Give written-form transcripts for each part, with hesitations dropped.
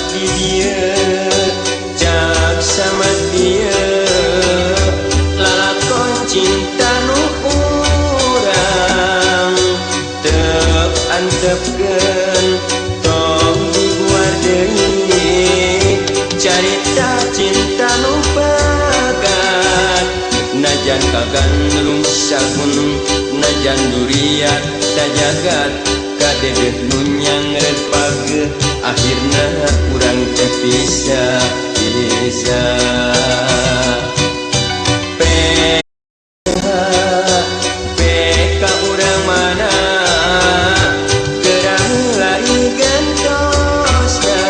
Di dieu cak sama dia lalakon cinta nu urang teu antepkeun tong diguar deui carita cinta nu pegat najan kagandrung sagunung najan duriat tajagat kadedeh nu nyangret pageuh akhirna urang teh pisah pisah. PK urang mana gerang lain gentosna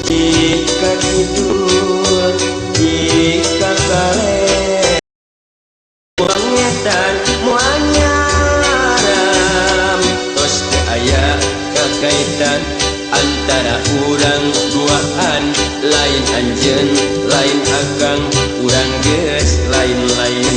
jika kidul jika kaler moal ngetan moal nyaram tos teu aya kakaitan antara urang duaan lain anjeun lain akang urang geus lain-lain.